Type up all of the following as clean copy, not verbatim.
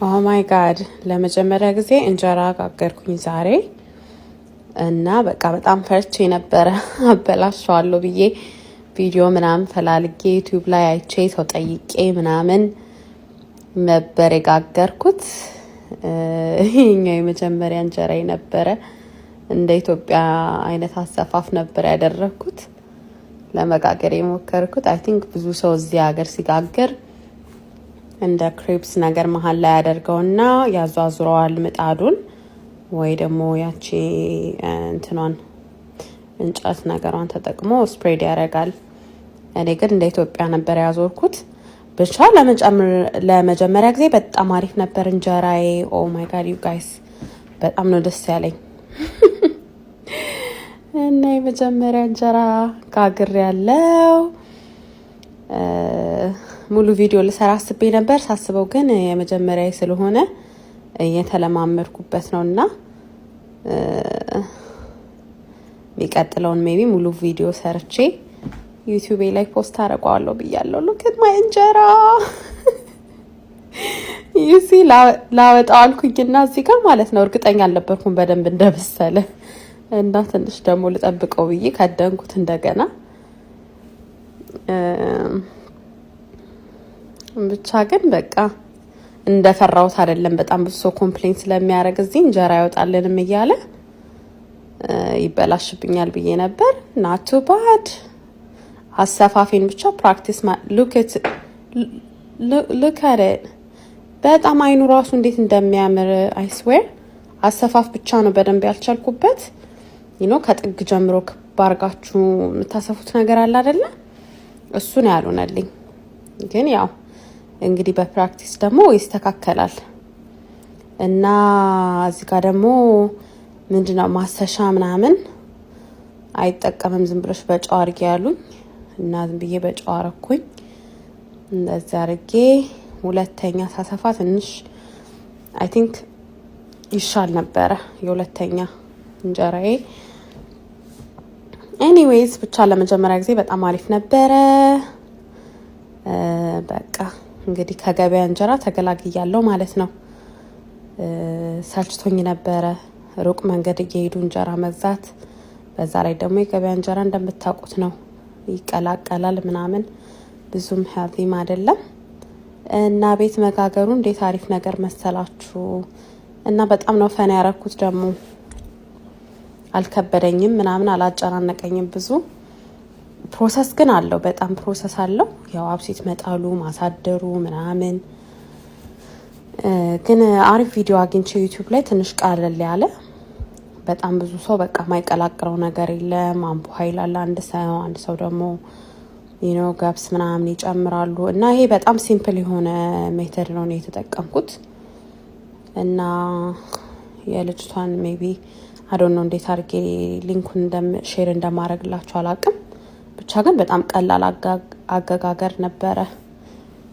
Oh my God፣ ለመጀመሪያ ጊዜ እንጀራ ጋገርኩኝ ዛሬ እና በቃ በጣም ፈርቼ ነበረ አበላሸዋለሁ ብዬ። ቪዲዮ ምናምን ፈላልጌ YouTube ላይ አይቼ፣ ሰው ጠይቄ ምናምን ነበር የጋገርኩት። ይሄኛው የመጀመሪያ እንጀራ ነበረ። እንደ ኢትዮጵያ አይነት አሰፋፍ ነበር ያደረግኩት ለመጋገር የሞከርኩት። I think ብዙ ሰው እዚህ ሀገር ሲጋግር እንደ crepes ነገር መሀል ላይ ያደርገውና ያዟዙረዋል ምጣዱን ወይ ደግሞ ያቺ እንትኗን እንጨት ነገሯን ተጠቅሞ spread ያደርጋል። እኔ ግን እንደ ኢትዮጵያ ነበር ያዞርኩት። ብቻ ለመጀመሪያ ጊዜ በጣም አሪፍ ነበር እንጀራዬ። Oh my God, you guys፣ በጣም ነው ደስ ያለኝ እና የመጀመሪያ እንጀራ ጋግሬያለው። ሙሉ ቪዲዮ ልሰራ አስቤ ነበር። ሳስበው ግን የመጀመሪያ ስለሆነ እየተለማመድኩበት ነው እና የሚቀጥለውን maybe ሙሉ ቪዲዮ ሰርቼ YouTube ላይ post አደርገዋለሁ ብያለሁ። Look at my እንጀራ፣ you see፣ ላወጣው አልኩኝና እዚህ ጋር ማለት ነው እርግጠኛ አልነበርኩም በደንብ እንደበሰለ እና ትንሽ ደግሞ ልጠብቀው ብዬ ከደንኩት እንደገና። ብቻ ግን በቃ እንደፈራሁት አይደለም። በጣም ብዙ ሰው complain ስለሚያደርግ እዚህ እንጀራ አይወጣልንም እያለ ይበላሽብኛል ብዬ ነበር። Not too bad። አሰፋፌን ብቻ practice። Look at it፣ በጣም አይኑ ራሱ እንዴት እንደሚያምር፣ I swear። አሰፋፍ ብቻ ነው በደንብ ያልቻልኩበት። ከጥግ ጀምሮ ክብ አድርጋችሁ የምታሰፉት ነገር አለ አይደለ? እሱን ያልሆነልኝ፣ ግን ያው እንግዲህ በ practice ደግሞ ይስተካከላል። እና እዚህ ጋር ደግሞ ምንድነው ማሰሻ ምናምን አይጠቀምም። ዝም ብለሽ በጨው አድርጌ ያሉኝ እና ዝም ብዬ በጨው አረኩኝ። እንደዚህ አድርጌ ሁለተኛ ሳሰፋ ትንሽ I think ይሻል ነበረ የሁለተኛ እንጀራዬ። Anyways፣ ብቻ ለመጀመሪያ ጊዜ በጣም አሪፍ ነበረ። በቃ እንግዲህ ከገበያ እንጀራ ተገላግያለሁ ማለት ነው። ሰልችቶኝ ነበረ ሩቅ መንገድ እየሄዱ እንጀራ መግዛት። በዛ ላይ ደግሞ የገበያ እንጀራ እንደምታውቁት ነው፣ ይቀላቀላል ምናምን፣ ብዙም healthy ም አይደለም። እና ቤት መጋገሩ እንዴት አሪፍ ነገር መሰላችሁ። እና በጣም ነው fun ያረኩት፣ ደግሞ አልከበደኝም ምናምን፣ አላጨናነቀኝም ብዙ። Process ግን አለው፣ በጣም process አለው። ያው አብሲት መጣሉ፣ ማሳደሩ ምናምን። ግን አሪፍ ቪዲዮ አግኝቼ YouTube ላይ ትንሽ ቀለል ያለ። በጣም ብዙ ሰው በቃ የማይቀላቅለው ነገር የለም። አምቦ ይላል አንድ ሰው፣ አንድ ሰው ደግሞ ገብስ ምናምን ይጨምራሉ። እና ይሄ በጣም simple የሆነ method ነው የተጠቀምኩት። እና የልጅቷን maybe I don't know እንዴት አድርጌ link ኡን share እንደማድረግላችሁ አላቅም። ብቻ ግን በጣም ቀላል አገጋገር ነበረ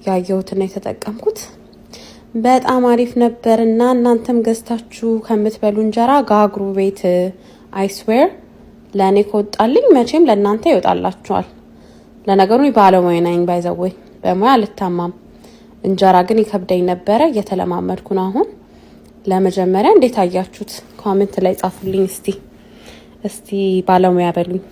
ያየሁትና የተጠቀምኩት። በጣም አሪፍ ነበር። እና እናንተም ገዝታችሁ ከምትበሉ እንጀራ ጋግሩ ቤት። I swear ለእኔ ከወጣልኝ መቼም ለእናንተ ይወጣላችኋል። ለነገሩ ባለሙያ ነኝ፣ by the way፣ በሙያ አልታማም። እንጀራ ግን ይከብደኝ ነበረ፣ እየተለማመድኩ ነው አሁን። ለመጀመሪያ እንዴት አያችሁት? Comment ላይ ጻፉልኝ እስቲ። እስቲ ባለሙያ በሉኝ።